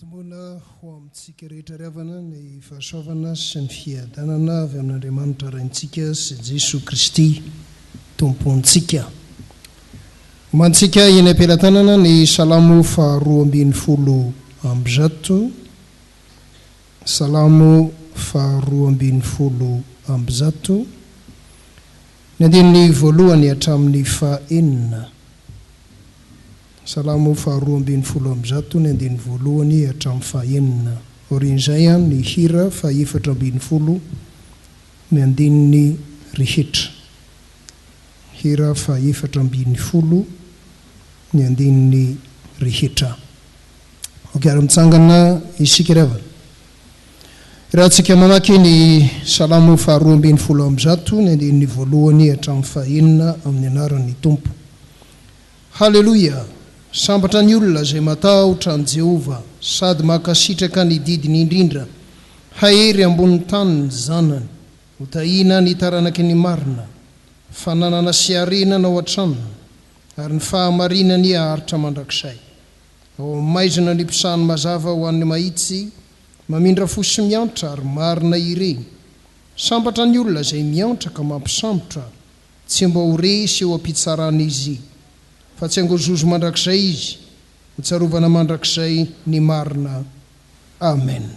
Ampitomboina ho amintsika rehetra ry havana ny fahasoavana sy ny fiadanana avy amin'Andriamanitra Raintsika sy Jesoa Kristy Tompontsika. Omantsika eny am-pelatanana ny Salamo faharoa 112, Salamo faharoa 112, ny andininy voalohany hatramin'ny fahenina. Salamo faharoa 112, ny andininy voalohany hatramin'ny fahenina. Aorian'izay ny hira fahefatra 14, ny andininy rehetra. Hira faha 14, ny andininy rehetra. Ok, ary mitsangana isika ry havana. Iarahantsika mamaky ny Salamo faha 112, ny andininy voalohany hatramin'ny fahenina amin'ny anaran'ny Tompo. Haleloia! Sambatra ny olona izay matahotra an'i Jehovah sady mankasitraka ny didiny indrindra. Hahery ambonin'ny tany ny zanany. Hotahiana ny taranaky ny marina. Fananana sy harena no ao an-tranony, ary ny fahamarinany haharitra mandrakizay. Ao amin'ny maizina no iposahan'ny mazava ho an'ny mahitsy, mamindra fo sy miantra ary marina ireny. Sambatra ny olona izay miantra ka mampisambotra, tsy mba ho resy eo am-pitsarana izy, fa tsy hangozohozo mandrakizay izy, hotsarovana mandrakizay ny marina. Amen.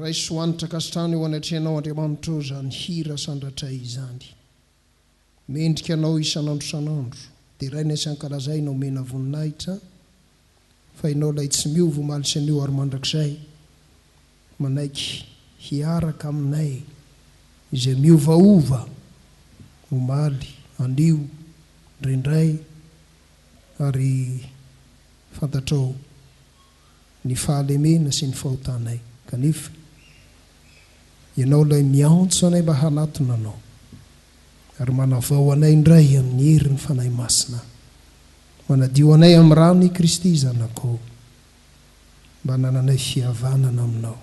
Raiso hanitra ankasitrahana eo anatrehanao Andriamanitra ô izany hira sandratray izany. Mendrika Anao isan'andro isan'andro, deraina sy ankalazaina, omena voninahitra, fa Ianao ilay tsy miova omaly sy anio ary mandrakizay, manaiky hiaraka aminay izay miovaova omaly, anio, indraindray, ary fantatrao ny fahalemena sy ny fahotanay, kanefa Ianao ilay miantso anay mba hanatona Anao, ary manavao anay indray amin'ny herin'ny Fanahy Masina, manadio anay amin'ny ran'i Kristy Zanakao, mba hanananay fihavanana Aminao.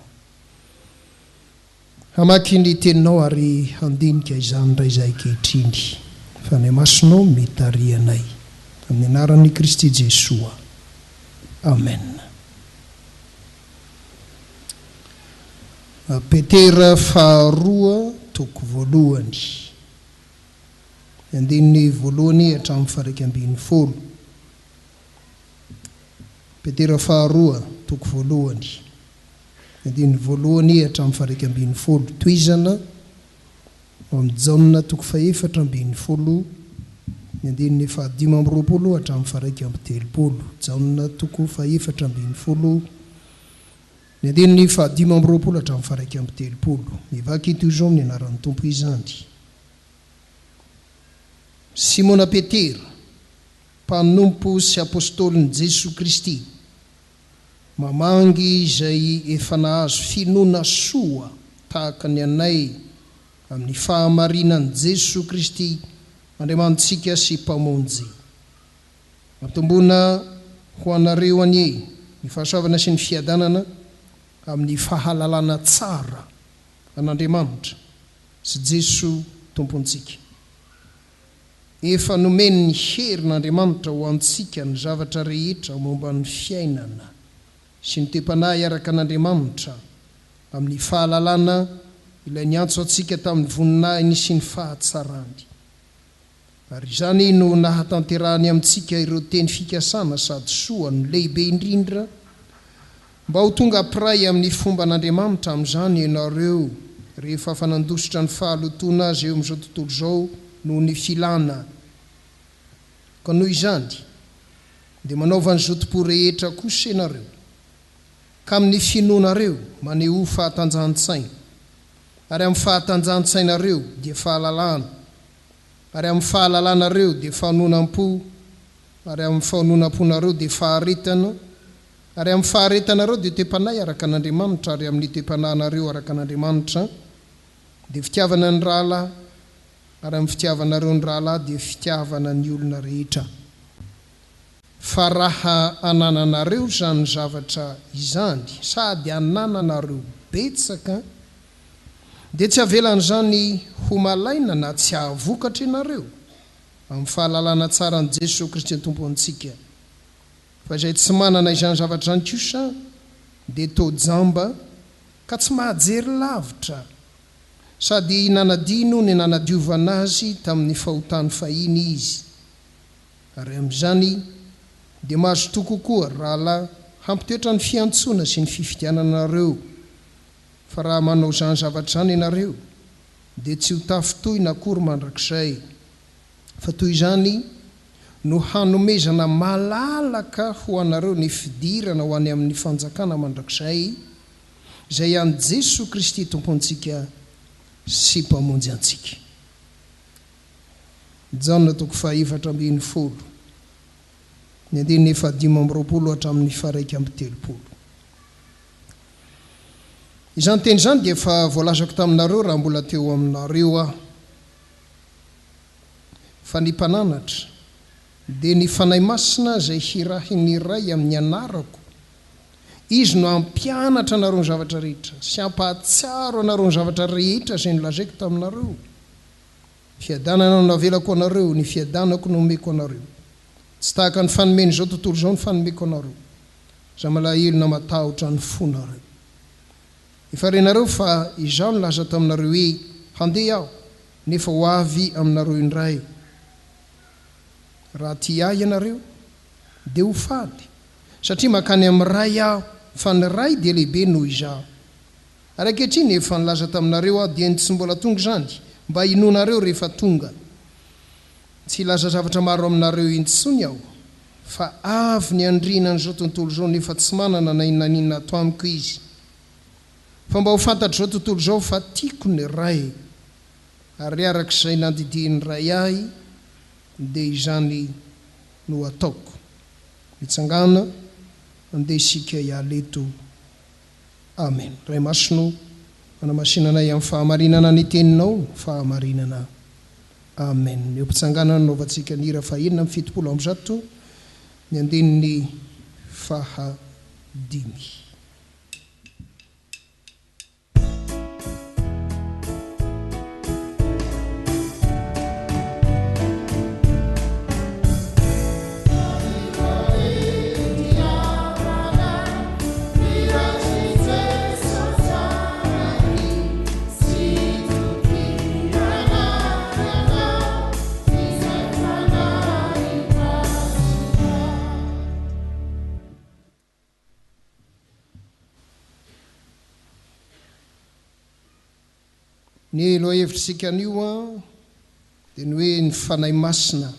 Hamaky ny Teninao ary handinika izany indray izahay ankehitriny. Fanahy Masinao mitariha anay. Amin'ny anaran'i Kristy Jesoa. Amen. Petera faharoa toko voalohany, ny andininy voalohany hatramin'ny faha-11. Petera faharoa toko voalohany, ny andininy voalohany hatramin'ny faha-11. Tohizana ao amin'ny Jaona toko fahefatra ambin'ny folo, ny andininy faha-25 hatramin'ny faha-31. Jaona toko fahefatra ambin'ny folo. Ny andininy faha-25 hatramin'ny faha-31. Mivaky toy izao amin'ny anaran'ny Tompo izany. Simona Petera, mpanompo sy apostolin'i Jesoa Kristy, mamangy izay efa nahazo finoana soa tahaka ny anay amin'ny fahamarinan'i Jesoa Kristy Andriamanitsika sy Mpamonjy. Mampitombona ho anareo anie ny fahasoavana sy ny fiadanana amin'ny fahalalana tsara an'Andriamanitra sy Jeso Tompontsika. Efa nomen'ny herin'Andriamanitra ho antsika ny zavatra rehetra momba ny fiainana sy ny toe-panahy araka an'Andriamanitra amin'ny fahalalana ilay niantso antsika tamin'ny voninahiny sy ny fahatsarany. Ary izany no nahatanterahany amintsika ireo teny fikasana sady soa no lehibe indrindra, mba ho tonga mpiray amin'ny fomban'Andriamanitra amin'izany ianareo rehefa afa-nandositra ny fahalotoana azy eo amin'izao tontolo izao noho ny filana. Ka noho izany, dia manaova ny zotom-po rehetra kosa ianareo, ka amin'ny finoanareo manehoa fahatanjahan-tsaina, ary amin'ny fahatanjahan-tsainareo dia fahalalana, Ary amin'ny fahalalanareo dia fahononam-po, ary amin'ny fahononam-ponareo dia faharetana, ary amin'ny faharetanareo dia toe-panahy araka an'Andriamanitra, ary amin'ny toe-panahinareo araka an'Andriamanitra dia fitiavana ny rahalahy, ary amin'ny fitiavanareo ny rahalahy dia fitiavana ny olona rehetra. Fa raha anananareo izany zavatra izany, sady anananareo betsaka, dia tsy avelan'izany ho malaina na tsy hahavokatra ianareo, amin'ny fahalalana tsara an'i Jesoa Kristy Tompo antsika. Fa izay tsy manana izany zavatra izany kosa dia toa jamba ka tsy mahajery lavitra, sady nanadino ny nanadiovana azy tamin'ny fahotany fahiny izy. Ary amin'izany dia mazotoa kokoa, ry rahalahy, hampitoetra ny fiantsoana sy ny fifidianana anareo, fa raha manao izany zavatra izany ianareo, dia tsy ho tafintohina akory mandrakizay, fa toy izany no hanomezana malalaka ho anareo ny fidirana ho any amin'ny fanjakana mandrakizay, izay an'i Jesoa Kristy Tompontsika sy Mpamonjy antsika. Jaona toko faha-14, ny andininy faha-25 hatramin'ny faha-31. Izany teny izany dia efa voalazako taminareo raha mbola teo aminareo aho, fa ny Mpananatra, dia ny Fanahy Masina izay hirahin'ny Ray amin'ny anarako, Izy no hampianatra anareo ny zavatra rehetra, sy hampahatsiaro anareo ny zavatra rehetra izay nolazaiko taminareo. Fiadanana no navelako anareo, ny fiadanako no omeko anareo. Tsy tahaka ny fanomen'izao tontolo izao ny fanomeko anareo. Aza malahelo na matahotra ny fonareo. Efa renareo fa Izaho nilaza taminareo hoe, Handeha Aho, nefa ho avy aminareo indray. Raha tia Ahy ianareo, dia ho faly, satria mankany amin'ny Ray Aho, fa ny Ray dia lehibe noho Izaho. Ary ankehitriny, efa nilaza taminareo Aho dieny tsy mbola tonga izany, mba hinoanareo rehefa tonga. Tsy hilaza zavatra maro aminareo intsony Aho, fa avy ny andriana an'izao tontolo izao nefa tsy manana na inona na inona ato amiko izy. Fa mba ho fantatr'izao tontolo izao fa tiako ny Ray, ary araka izay nandidian'ny Ray ahy dia izany no ataoko. Mitsangàna, andeha isika hiala eto. Amen. Ray Masina o, manamasina anay amin'ny fahamarinana ny Teninao no fahamarinana. Amen. Eo am-pitsanganana anaovantsika ny hira faha-176, ny andininy faha dimy. Ny lohahevitr'isika anio dia ny hoe ny Fanahy Masina,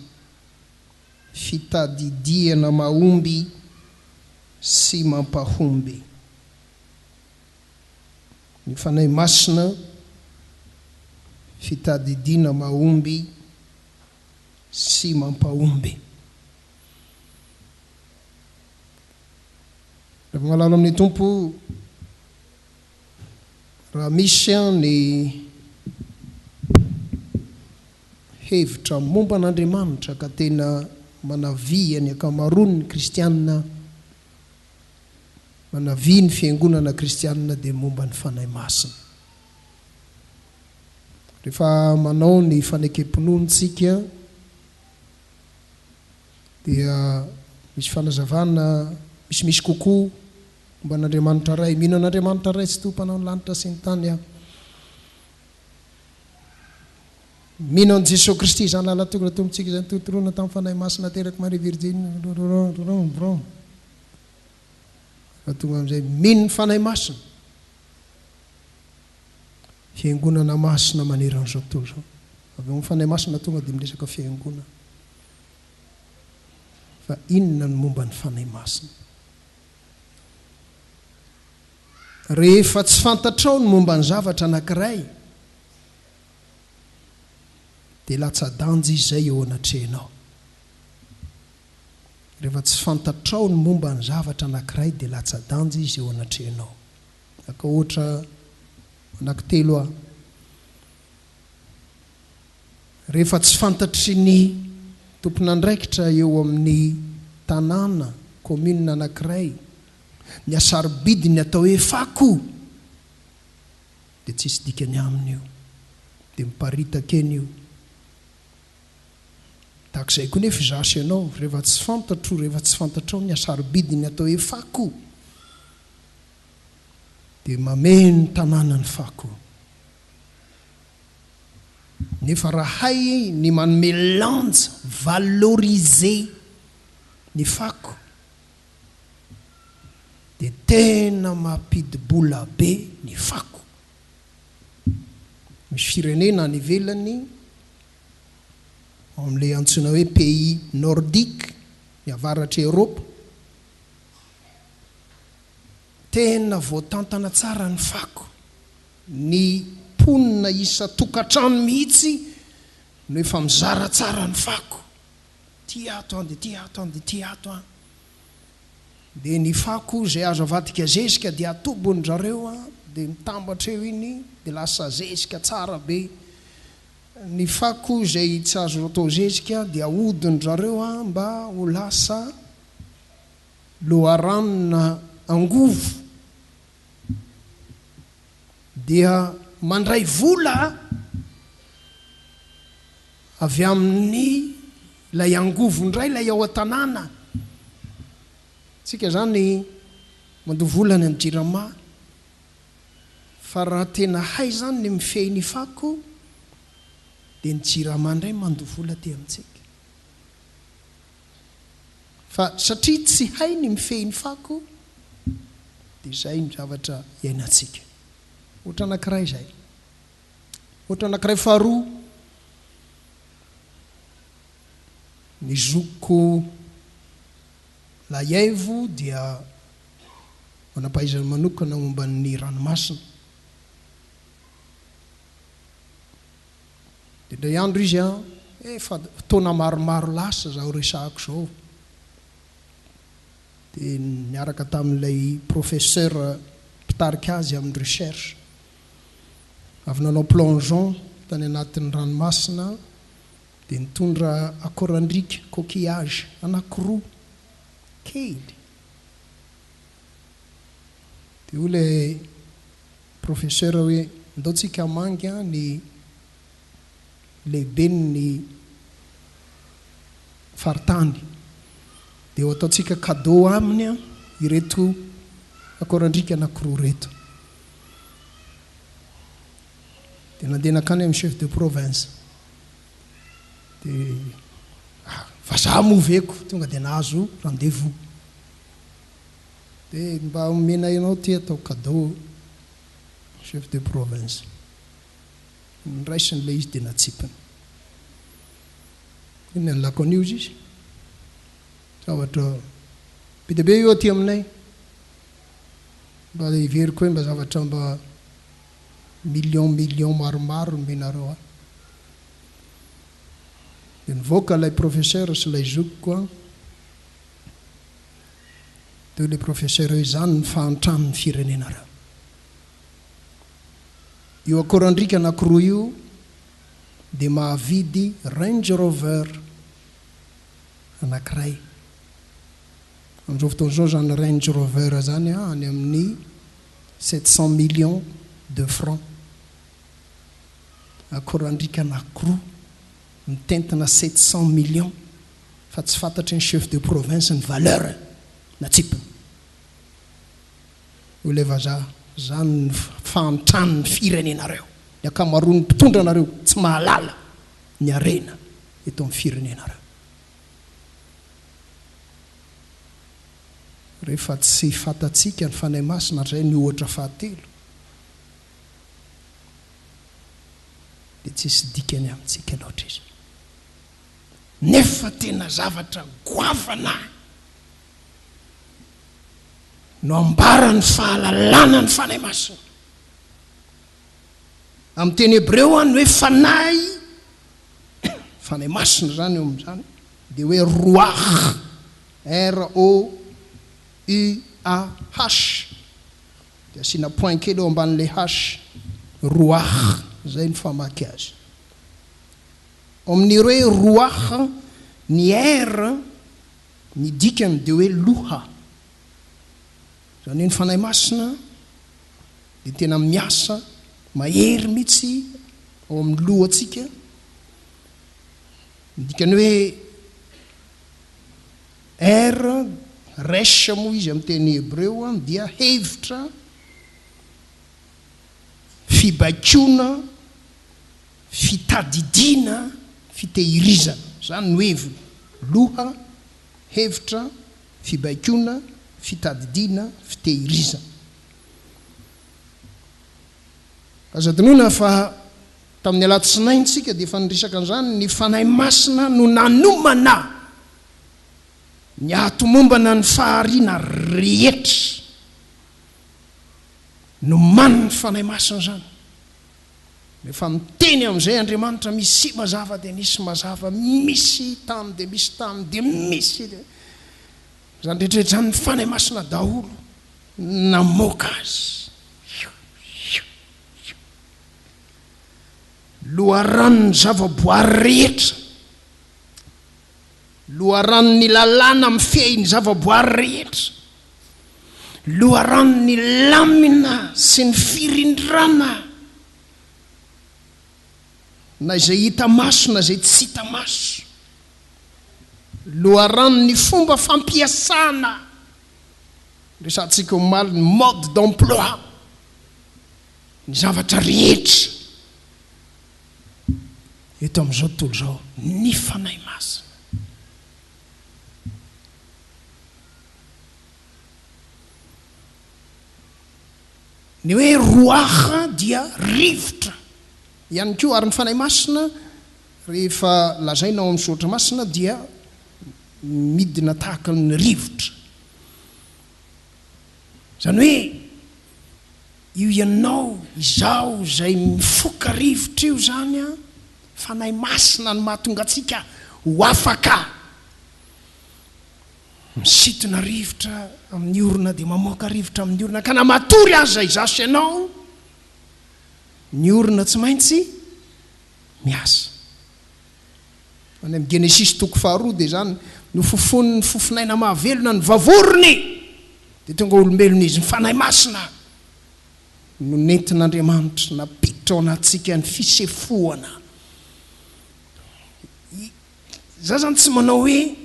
fitadidiana mahomby sy mampahomby. Ny Fanahy Masina, fitadidiana mahomby sy mampahomby. Rehefa malahelo amin'ny Tompo, raha misy ny hevitra momba an'Andriamanitra ka tena manavia ny ankamaroan'ny kristiana, manavia ny fiangonana kristiana dia momba ny Fanahy Masina. Rehefa manao ny fanekem-pinoana isika dia misy fanazavana misimisy kokoa momba an'Andriamanitra Ray. Mino an'Andriamanitra Ray Tsitoha Mpanao ny lanitra sy ny tany aho. Mino an'i Jesoa Kristy izany lalan-tokana Tompontsika izay nitorontoronina tamin'ny Fanahy Masina naterak'i Maria Virjiny. Raha tonga amin'izay mino ny Fanahy Masina. Fiangonana masina manerana izao tontolo izao. Avy eo amin'ny Fanahy Masina tonga dia miresaka fiangonana. Fa inona ny momba ny Fanahy Masina? Rehefa tsy fantatrao ny momba ny zavatra anankiray, dia latsa-danja izy izay eo anatrehanao. Rehefa tsy fantatrao ny momba ny zavatra anankiray, dia latsa-danja izy eo anatrehanao. Haka ohatra anankitelo aho. Rehefa tsy fantatry ny tompon'andraikitra eo amin'ny tanàna, commune, anankiray ny hasarobidin'ny atao hoe fako dia tsisy dikany aminy io, dia miparitaka eny io. Tahaka izay koa nefa izaho sy ianao, rehefa tsy fantatro, rehefa tsy fantatrao ny hasarobidin'ny atao hoe fako dia mameno ny tanàna ny fako. Nefa raha hay ny manome lanja, valoriser, ny fako dia tena mampidi-bola be ny fako. Misy firenena any ivelany, ao amin'ilay antsoina hoe pays nordique, ny avaratr'i Eoropa, tena voatantana tsara ny fako. Ny mponina isan-tokantrano mihitsy no efa mizara tsara ny fako. Ty ato an, dia ty ato an, dia ty ato an. Dia ny fako izay azo avadika zezika dia atobon-dry zareo an, dia mitambatra eo iny, dia lasa zezika tsara be. Ny fako izay tsy azo atao zezika dia ahodin-dry zareo an, mba ho lasa loharanona angovo. Dia mandray vola avy amin'ny ilay angovo indray ilay ao an-tanàna. Tsika izany mandoa vola any amin'ny jirama fa raha tena hay izany ny mifehy ny fako dia ny jirama indray mandoa vola aty amintsika. Fa satria tsy hay ny mifehy ny fako dia izay ny zavatra iainantsika. Ohatra anankiray izay. Ohatra anankiray faharoa, ny zokiko Lahiaivo dia manam-pahaizana manokana momba ny ranomasina. Dia indray andro izy an, efa taona maromaro lasa izao resahako izao, dia niaraka tamin'ilay professeur mpitarika azy amin'ny recherche, avy nanao plongeon tany anatin'ny ranomasina, dia nitondra akorandriaka, coquillage, anankiroa kely. Dia hoy ilay Professeur hoe ndao tsika hamangy an ny lehiben'ny faritany dia ho ataontsika cadeau aminy an ireto akorandriaka anakiroa ireto. Dia nandeha nankany amin'ny chef de province. Dia ah, vazaha moa ve ko tonga dia nahazo rendez-vous. Dia mba omena enao ty atao cadeau chef de province. Noraisiny ilay izy dia natsipiny. Inona ny lako an'io izy? Zavatra be dia be io aty aminay. Mba heveriko hoe mba zavatra mba millions millions maromaro no omenareo ahy. Dia nivoaka ilay professeur sy ilay zokiko an. Dia hoy ilay professeur hoe izany ny fahantran'ny firenenareo. Io akorandriaka anakiroa io dia mahavidy Range Rover anakiray. Amin'izao fotoana izao izany Range Rover izany any amin'ny 700 millions de francs. Akorandriaka anakiroa mitentina 700 millions fa tsy fantatry ny chef de province ny valeur natsipiny. Hoy ilay vazaha, Izany ny fahantran'ny firenenareo. Ny ankamaroan'ny mpitondra anareo tsy mahalala ny harena eto amin'ny firenenareo. Rehefa tsy fantatsika ny Fanahy Masina, ary izay ny ohatra fahatelo, dia tsisy dikany amintsika loatra izy. Nefa tena zavatra goavana no ambaran'ny fahalalana ny Fanahy Masina. Amin'ny teny hebreo ny hoe fanahy, Fanahy Masina izany eo amin'izany, dia hoe ruach, R-O-U-A-H, dia asiana point kely eo ambanin'ilay H, ruach, izay no famaky azy. Ao amin'ny hoe ruach, ny R Ny dikany dia hoe loha. Izany hoe ny Fanahy Masina dia tena miasa mahery mihitsy ao amin'ny lohantsika. Ny dikany hoe R, resh moa izy amin'ny teny hebreo, dia hevitra, fibaikoana, Fitadidiana, fitehirizana. Izany no heviny. Loha, hevitra, fibaikoana, fitadidiana, fitehirizana. Aza adinoina fa tamin'ny alatsinainy isika dia efa niresaka an'izany, ny Fanahy Masina no nanomana ny hahatomombana ny fahariana rehetra. Nomanin'ny Fanahy Masina izany. Rehefa miteny amin'izay Andriamanitra, misy mazava dia misy mazava, misy tany dia misy tany, dia misy dia izany rehetra rehetra izany ny Fanahy Masina daholo namoaka azy. Loharanon'ny zavaboary rehetra, loharanon'ny lalàna mifehy ny zavaboary rehetra, Loharanon'ny lamina sy ny firindrana na izay hita maso na izay tsy hita maso. Loharanon'ny fomba fampiasana, resahantsika omaly ny mode d'emploi, ny zavatra rehetra eto amin'izao tontolo izao, ny Fanahy Masina. Ny hoe ruach dia rivotra ihany koa, ary ny Fanahy Masina rehefa lazaina ao amin'ny Soratra Masina dia midina tahaka ny rivotra. Izany hoe io ianao, izaho izay mifoka rivotra io izany an, Fanahy Masina no mahatonga antsika ho afaka. Misintona rivotra amin'ny orona dia mamoaka rivotra amin'ny orona ka na matory aza izaho sy ianao, ny orona tsy maintsy miasa. Any amin'ny Genesisy toko faharoa dia izany, nofofonin'ny fofonaina mahavelona ny vavorony dia tonga olombelona izy. Ny Fanahy Masina no nentin'Andriamanitra nampiditra ao anatintsika ny fisefoana. Za zany tsy manao hoe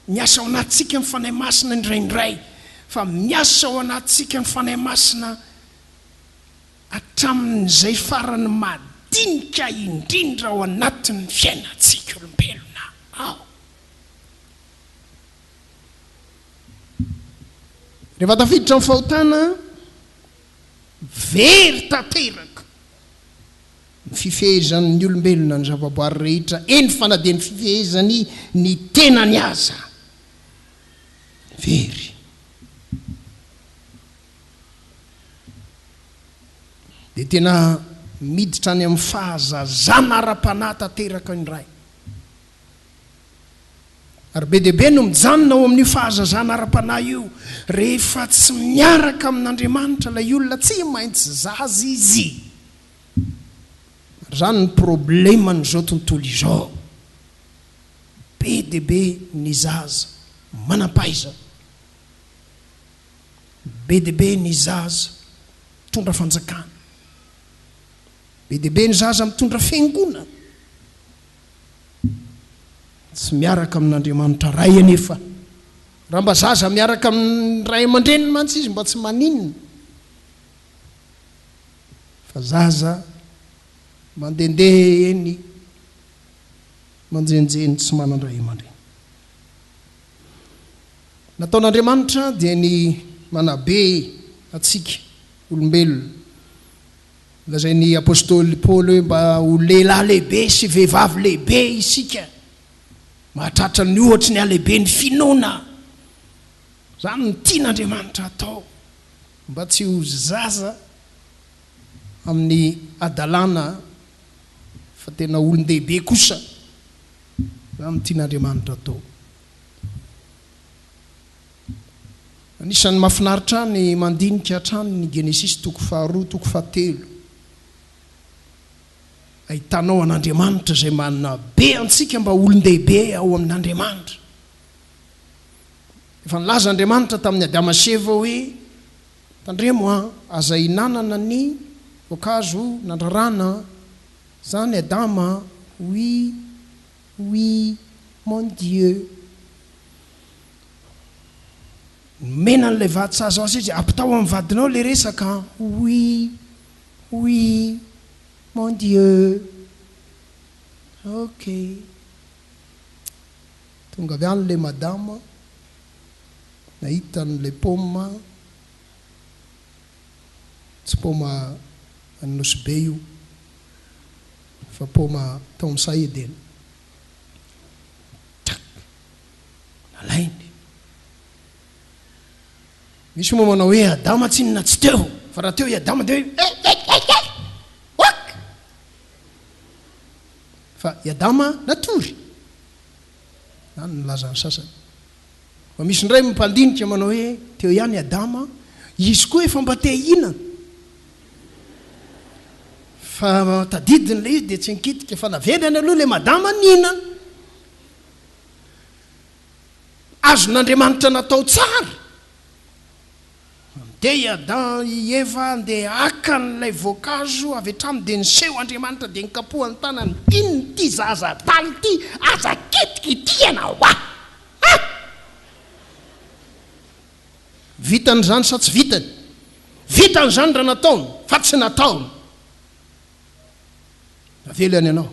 miasa ao anatintsika ny Fanahy Masina indraindray fa miasa ao anatintsika ny Fanahy Masina hatramin'izay farany madinika indrindra ao anatin'ny fiainantsika olombelona ao. Rehefa tafiditra amin'ny fahotana, very tanteraka. Ny fifehezan'ny olombelona ny zavaboary rehetra, eny fa na dia ny fifehezany ny tenany aza. Very. Dia tena miditra any amin'ny fahazazana ara-panahy tanteraka indray. Ary be dia be no mijanona ao amin'io fahazazana ara-panahy io rehefa tsy miaraka amin'Andriamanitra ilay olona, tsy maintsy zaza izy. Ary izany ny probleman'izao tontolo izao. Be dia be ny zaza manam-pahaizana. Be dia be ny zaza mitondra fanjakana. Be dia be ny zaza mitondra fiangonana. Tsy miaraka amin'Andriamanitra Ray anefa. Raha mba zaza miaraka amin'ny ray aman-dreniny mantsy izy mba tsy maninona. Fa zaza mandehandeha eny manjenjeny tsy manan-dray aman-dreny. Nataon'Andriamanitra dia ny manabe antsika olombelona. Lazain'ny apostoly Paoly hoe mba ho lehilahy lehibe sy vehivavy lehibe isika, mahatratra ny ohatry ny halehiben'ny finoana. Izany no tian'Andriamanitra hatao, mba tsy ho zaza amin'ny hadalana fa tena olon-dehibe kosa. Izany no tian'Andriamanitra hatao. Anisan'ny mahafinaritra ahy ny mandinika hatrany ny Genesisy toko faharoa, toko fahatelo. Ahitanao an'Andriamanitra izay manabe antsika mba ho olon-dehibe ao amin'Andriamanitra. Efa nilaza Andriamanitra tamin'i Adama sy Eva hoe, Tandremo an, aza ihinanana ny voankazo nandrarana izany Adama, oui, oui, mon Dieu. Nomena an'ilay vady sahaza azy izy, ampitao amin'ny vadinao ilay resaka an! Oui, oui, mon Dieu. Ok. Tonga avy any ilay madama, nahita an'ilay paoma, tsy paoma any Nosy Be io, fa paoma tao amin'ny saha Edena. Tac! Nalainy. Misy moa manao hoe Adama tsinona tsy teo, fa raha teo i Adama dia hoe eh eh eh eh! Oak! Fa i Adama natory. Izany no lazan'ny sasany. Fa misy indray mpandinika manao hoe teo ihany i Adama, izy koa efa mba te hihinana. Fa tadidiny ilay izy dia tsy nikitika fa navelany aloha ilay madama nihinana. Azon'Andriamanitra natao tsara. Andeha i Adam, i Eva andeha haka an'ilay voankazo, avy hatrany dia niseho Andriamanitra dia nikapohany tanany, inona ity zaza adala ity, aza kitikitihana hoa! Ha! Vitany izany sa tsy vitany? Vitany izany raha nataony, fa tsy nataony. Avela ihany ianao.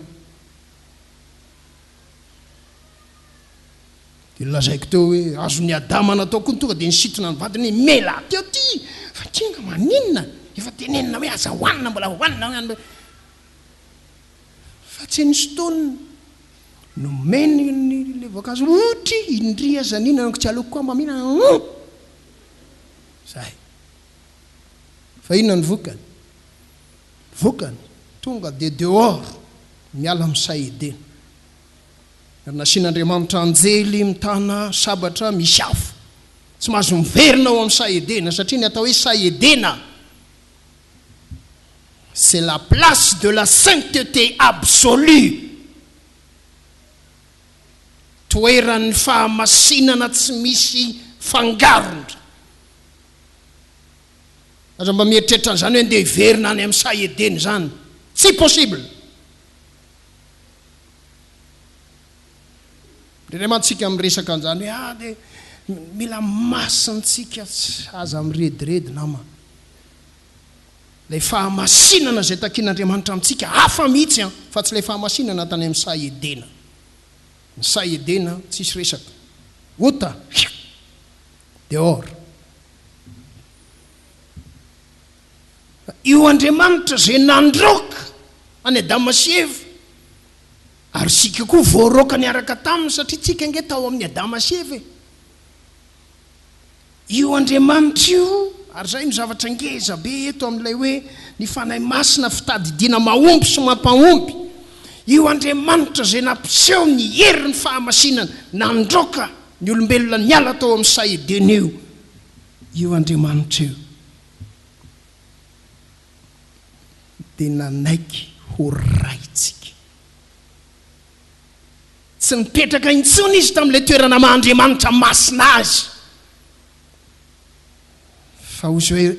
Dia nolazaiko teo hoe azon'i Adama natao koa ny tonga dia nisintona ny vadiny hoe mela teo ty fa kinga maninona efa tenenina hoe aza hohanina mbola hohanina hohanina fa tsy nisintoniny nomeny ny le voankazo otry indry aza nihinana ko tsy aleoko koa mba mihinana hum zay fa inona ny vokany vokany tonga dia dehors miala amin'ny saha Edena Ary nasian'Andriamanitra anjely mitana sabatra misy afo. Tsy mahazo miverina ao amin'ny saha Edena, satria ny atao hoe saha Edena, c'est la place de la sainteté absolue, toeran'ny fahamasinana tsy misy fangarony. Aza mba mieritreritra an'izany hoe ndeha hiverina any amin'ny saha Edena izany. Tsy possible! Indraindray mantsy tsika miresaka an'izany hoe ah dia mila masina tsika, aza mirediredy nama. Ilay fahamasinana izay takian'Andriamanitra amintsika hafa mihitsy an, fa tsy ilay fahamasinana tany amin'ny saha Edena. Ny saha Edena tsisy resaka. Ota, dehors. Fa io Andriamanitra izay nandroaka. An'i Adama sy Eva. Ary isika koa voaroaka niaraka taminy satria tsika ange tao amin'i Adama sy Eva e. Io Andriamanitra io, ary izay no zavatra ngeza be eto amin'ilay hoe ny Fanahy Masina fitadidiana mahomby sy mampahomby. Io Andriamanitra izay nampiseho ny herin'ny fahamasinana nandroaka ny olombelona niala tao amin'ny saha Edena io, io Andriamanitra io dia nanaiky ho Raintsika. Tsy nipetraka intsony izy tamin'ilay toerana maha Andriamanitra masina azy, fa hoy izy hoe,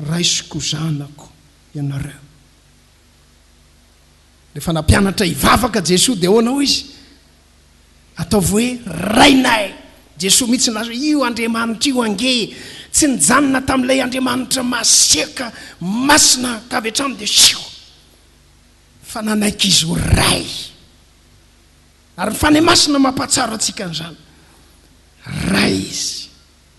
Raisiko zanako ianareo. Rehefa nampianatra hivavaka Jesoa dia ahoana hoy izy? Ataovy hoe Rainay. Jesoa mihitsy nilaza hoe, Io Andriamanitra io ange tsy nijanona tamin'ilay Andriamanitra masiaka, masina, ka avy hatrany dia sioo. Fa nanaiky Izy ho Ray. Ary ny Fanahy Masina mampahatsiaro antsika an'izany. Ray Izy.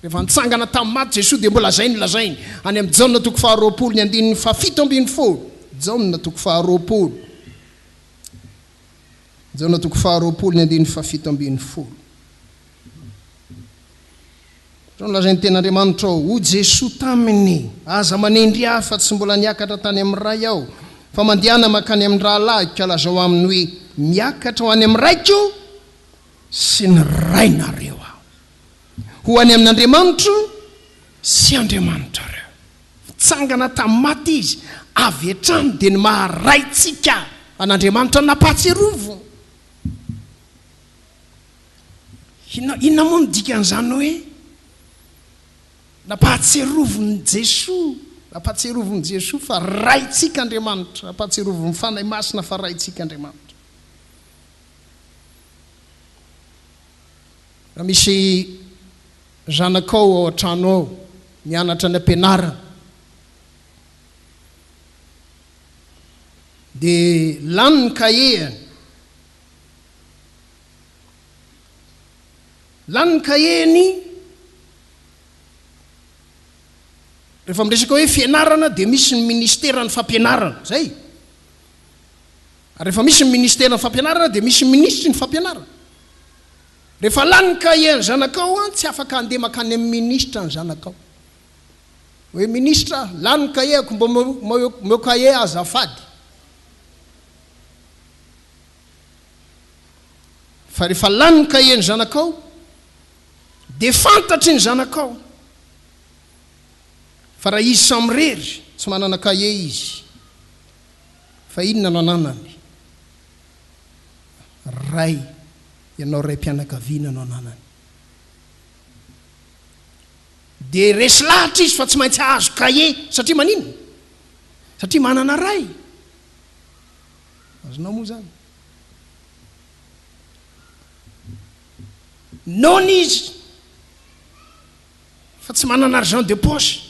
Rehefa nitsangana tamin'ny maty Jesoa dia mbola izay no lazainy any amin'ny Jaona toko faharoapolo ny andininy fahafito ambin'ny folo. Jaona toko faharoapolo. Jaona toko faharoapolo ny andininy fahafito ambin'ny folo. Izao no lazain'ny Tenin'Andriamanitra ao, Hoy Jesoa taminy, Aza manendry Ahy, fa tsy mbola niakatra tany amin'ny Ray Aho, fa mandehana mankany amin'ny rahalahiko ka lazao aminy hoe, Miakatra ho any amin'ny Raiko sy ny Rainareo Aho, ho any amin'Andriamanitro sy Andriamanitrareo. Nitsangana tamin'ny maty Izy, avy hatrany dia ny maha Raintsika an'Andriamanitra no nampahatsiaroviny. Inona, inona moa no dikan'izany hoe nampahatsiarovin'i Jesoa, nampahatsiarovin'i Jesoa fa Raintsika Andriamanitra, nampahatsiarovin'ny Fanahy Masina fa Raintsika Andriamanitra. Raha misy zanakao ao an-trano ao, mianatra any am-pianarana, dia lany ny kahie-ny, Lany ny kahie-ny. Rehefa miresaka hoe fianarana dia misy ny ministeran'ny fampianarana, zay. Ary rehefa misy ny ministeran'ny fampianarana dia misy minisitry ny fampianarana. Rehefa lany ny kahie-n'ny zanakao an, tsy afaka handeha mankany amin'ny minisitra ny zanakao. Hoe minisitra, lany ny kahie-ko, mba omeo kahie azafady. Fa rehefa lany ny kahie ny zanakao dia fantatry ny zanakao fa raha izy samirery tsy manana kahie izy fa inona no ananany? Ray, ianao raim-pianakaviana no ananany. Dia resy lahatra izy fa tsy maintsy hahazo kahie satria maninona? Satria manana ray. Azonao moa izany? Noana izy fa tsy manana argent de poche.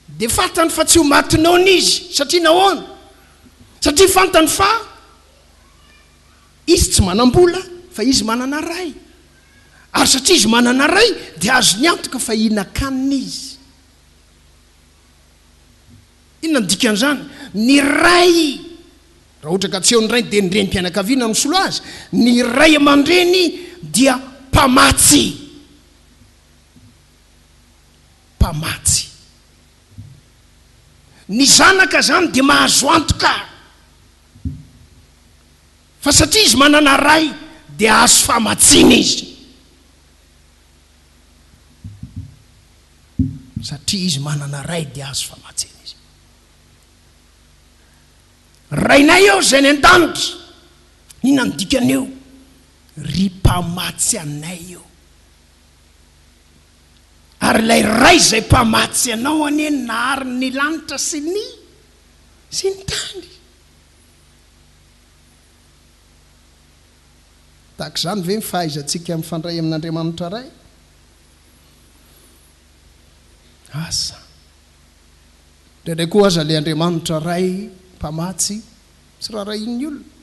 Dia fantany fa tsy ho maty noana izy. Satria nahoana? Satria fantany fa izy tsy manam-bola fa izy manana ray. Ary satria izy manana ray dia azony antoka fa hihinan-kanina izy. Inona no dikan'izany? Ny ray, raha ohatra ka tsy eo ny rainy dia ny renim-pianakaviana no misolo azy, ny ray aman-dreny dia mpamatsy. Mpamatsy. Ny zanaka izany dia mahazo antoka fa satria izy manana ray dia azo famatsiana izy. Satria izy manana ray dia azo famatsiana izy. Rainay eo izay any an-danitra. Inona no dikan'io? Ry mpamatsy anay io. Ary ilay Ray izay mpamatsy anao anie no nahary ny lanitra sy ny sy ny tany. Tahaka izany ve ny fahaizantsika mifandray amin'Andriamanitra Ray? Asa. Indraindray koa aza ilay Andriamanitra Ray mpamatsy tsy raharahian'ny olona.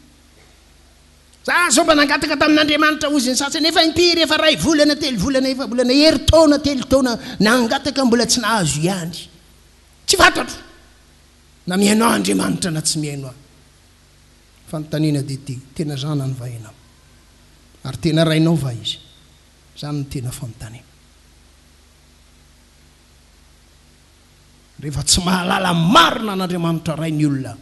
Za zao mba nangataka tamin'Andriamanitra hozy ny sasany efa impiry efa ray volana telo volana efa-bolana herintaona telo taona nangataka mbola tsy nahazo ihany. Tsy fantatro. Na mihaino ahy Andriamanitra na tsy mihaino ahy. Fanontaniana dia ity, tena zanany va ianao? Ary tena rainao va izy? Izany no tena fanontaniana. Rehefa tsy mahalala marina an'Andriamanitra Ray ny olona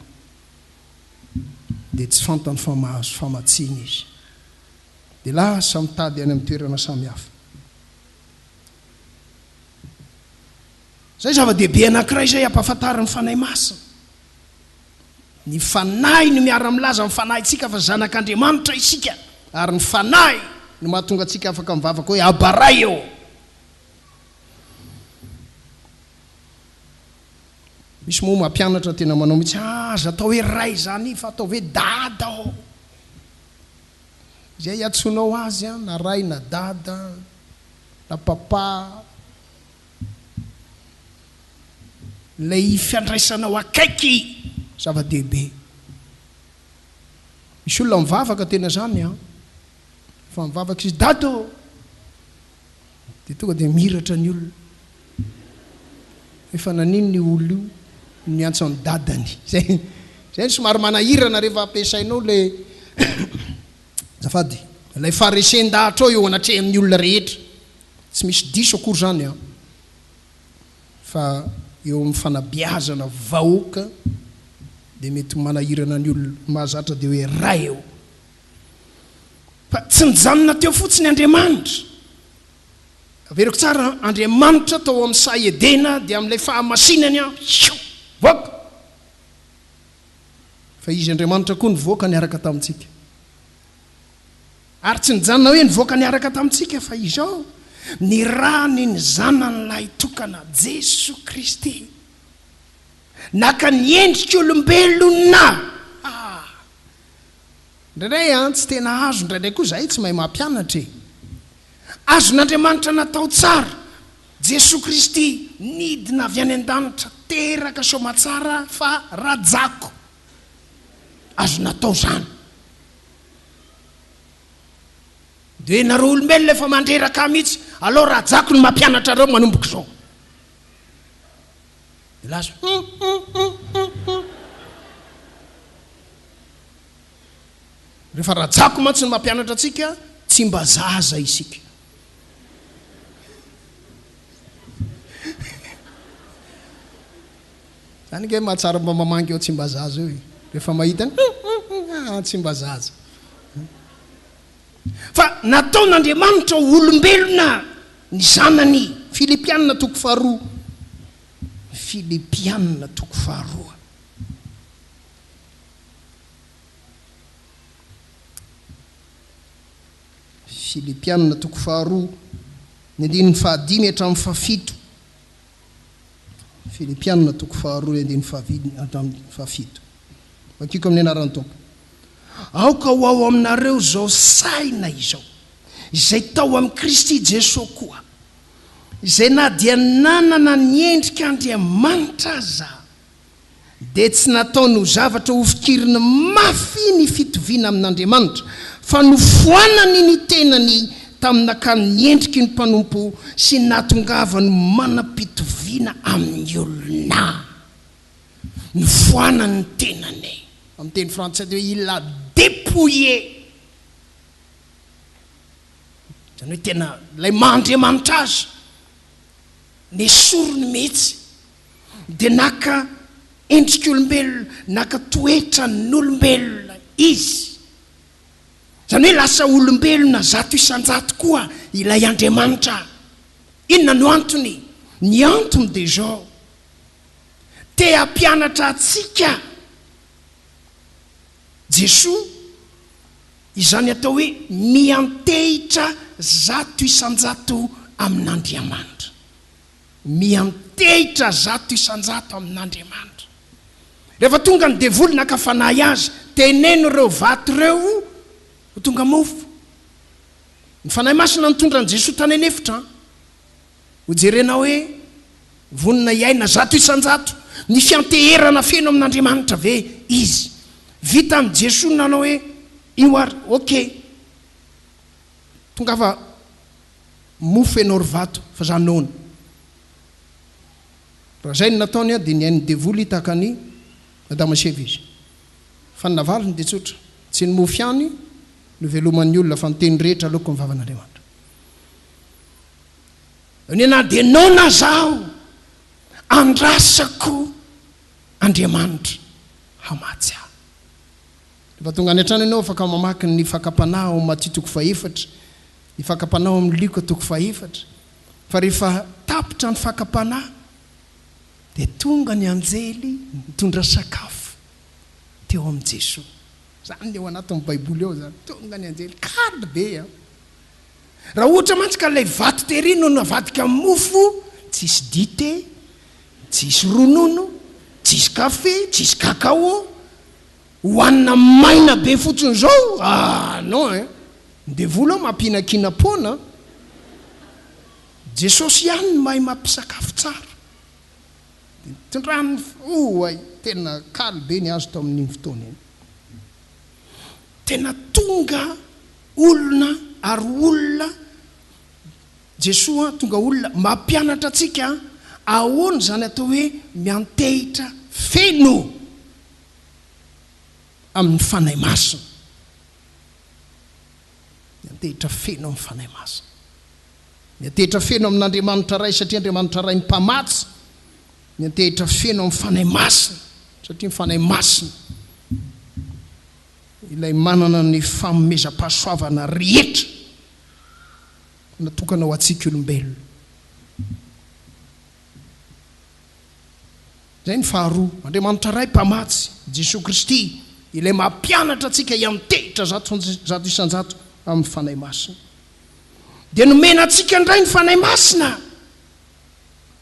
dia tsy fantany fa mahazo famatsiana izy. Dia lasa mitady any amin'ny toerana samihafa. Izay zava-dehibe anankiray izay ampahafantarin'ny Fanahy Masina. Ny Fanahy no miara-milaza amin'ny fanahintsika fa zanak'Andriamanitra isika, ary ny Fanahy no mahatonga antsika afaka mivavaka hoe, Aba Ray ô! Misy moa mampianatra tena manao mihitsy, ah, aza atao hoe Ray izany fa ataovy hoe Dada ô! Izay iantsoanao azy an, na Ray na Dada, na Papa, Ilay fiandraisanao akaiky zava-dehibe. Misy olona mivavaka tena zany an! Rehefa mivavaka izy, Dada ô! Dia tonga dia mihiratra ny olona. Efa naninona io olona io no miantso an'i dadany? Zay zay no somary manahirana rehefa ampiasainao ilay azafady, ilay faharesen-dahatrao eo anatrehan'ny olona rehetra. Tsy misy diso akory izany an! Fa eo amin'ny fanabeazana vahoaka dia mety manahirana ny olona. Ny mahazatra dia hoe Ray ô! Fa tsy nijanona teo fotsiny Andriamanitra. Averiko tsara an, Andriamanitra tao amin'ny saha Edena dia amin'ilay fahamasinany an, hioo! Voaka! Fa Izy Andriamanitra koa nivoaka niaraka tamintsika. Ary tsy nijanona hoe nivoaka niaraka tamintsika fa izao, nirahany ny Zanany Lahitokana, Jesoa Kristy. Naka ny endrik'olombelona. Ah! Indraindray an, tsy tena azo, indraindray koa izahay tsy mahay mampianatra e. Azon'Andriamanitra natao tsara, Jesoa Kristy nidina avy any an-danitra, teraka soamatsara fa rajako. Azo natao izany. Dia nareo olombelona efa mandreraka ahy mihitsy, aleo rajako no mampianatra areo manomboka izao. Dia lasa hum hum hum hum hum. Rehefa rajako mantsy no mampianatra antsika, tsy mba zaza isika. Zany ange mahatsara mba mamangy eo Tsimbazaza eo e. Rehefa mahita ny hum hum hum ah Tsimbazaza. Fa nataon'Andriamanitra ho olombelona ny zanany. Filipiana toko faharoa. Filipiana toko faharoa. Filipiana toko faharoa, ny andininy fahadimy hatramin'ny fahafito. Filipiana toko faharoa andininy fahaviny hatramin'ny fahafito. Vakiko amin'ny anaran'ny Tompo. Aoka ho ao aminareo izao saina izao, izay tao amin'i Kristy Jesoa koa, izay na dia nanana ny endrik'Andriamanitra aza, dia tsy nataony ho zavatra hofikiriny mafy ny fitoviana amin'Andriamanitra, fa nofoanany ny tenany tamin'ny nakany ny endriky ny mpanompo sy ny nahatongavany ho manam-pitoviana amin'ny olona. Nofoanany ny tenany. Amin'ny teny frantsay dia hoe il a dépouillé. Izany hoe tena ilay maha Andriamanitra azy, nesoriny mihitsy. Dia naka endrik'olombelona, naka toetran'olombelona izy. Izany hoe lasa olombelona 100% koa ilay Andriamanitra. Inona no antony? Ny antony dia izao, te hampianatra antsika Jesoa izany atao hoe miantehitra 100% amin'Andriamanitra. Miantehitra 100% amin'Andriamanitra. Rehefa tonga ny devoly naka fanahy azy, teneno ireo vato ireo ho tonga mofo. Ny Fanahy Masina nitondra an'i Jesoa tany an'efitra an. Ho jerena hoe vonona hiaina 100% ny fianteherana feno amin'Andriamanitra ve izy. Vitan'i Jesoa ny nanao hoe io ary, ok. Tongava Mofo enao ry vato fa za noana. Raha zay no nataony dia nihaino devoly tahaka ny. Adama sy Eva izy. Fa ny navaliny dia tsotra, Tsy ny mofo ihany no iveloman'ny olona fa ny teny rehetra aloaky ny vavan'Andriamanitra. Ny na dia noana aza aho, andrasako Andriamanitra hamatsy ahy. Rehefa tonga any an-trano ianao, afaka mamaky ny fakam-panahy ao amin'ny Matio toko fahefatra, ny fakam-panahy ao amin'ny Lioka toko fahefatra. Fa rehefa tapitra ny fakam-panahy, dia tonga ny anjely nitondra sakafo teo amin'i Jesoa. Izany ny ao anatin'ny Baiboly ao izany. Tonga ny anjely, kaly be an! Raha ohatra mantsy ka ilay vato tery no navadika mofo, tsisy dite, tsisy ronono, tsisy kafe, tsisy cacao, hohanina maina be fotsiny izao, ah non hein! Ny devoly ao mampihinankinam-poana an! Jesosy ihany no mahay mampisakafo tsara. Dia nitondrany, oay, tena kaly be ny azy tao amin'iny fotoana iny. Tena tonga olona ary olona Jesoa tonga olona mampianatra antsika ahoana izany atao hoe miantehitra feno amin'ny Fanahy Masina. Miantehitra feno amin'ny Fanahy Masina. Miantehitra feno amin'Andriamanitra Ray satria Andriamanitra Ray mpamatsy. Miantehitra feno amin'ny Fanahy Masina satria ny Fanahy Masina ilay manana ny fanomezam-pahasoavana rehetra natokana ho antsika olombelona. Izay ny faharoa, Andriamanitra Ray Mpamatsy, Jesoa Kristy ilay mampianatra antsika hiantehitra 100% amin'ny Fanahy Masina. Dia nomena antsika indray ny Fanahy Masina.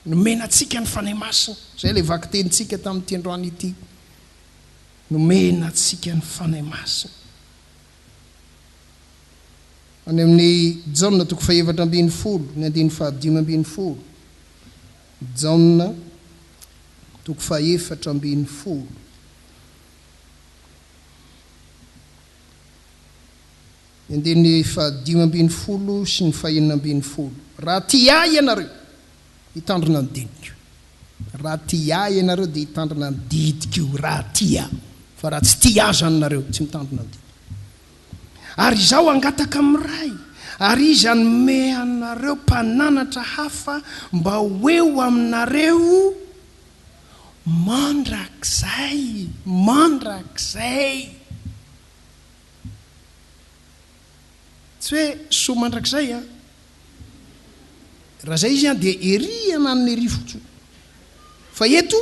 Nomena antsika ny Fanahy Masina. Izay ilay vakitenintsika tamin'ity androany ity. Nomena antsika ny Fanahy Masina. Any amin'ny Jaona toko fahefatra ambin'ny folo, ny andininy fahadimy ambin'ny folo. Jaona toko fahefatra ambin'ny folo. Ny andininy fahadimy ambin'ny folo sy ny fahenina ambin'ny folo. Raha tia Ahy ianareo, hitandrina ny diniko. Raha tia Ahy ianareo dia hitandrina ny didiko, raha tia. Fa raha tsy tia Ahy izany nareo, tsy mitandrina ny didiko. Ary Izaho hangataka amin'ny Ray, ary Izy hanome anareo mpananatra hafa mba ho eo aminareo mandrakizay, mandrakizay. Tsy hoe soa mandrakizay an! Raha izay izy an dia ery ananona ery fotsiny. Fa eto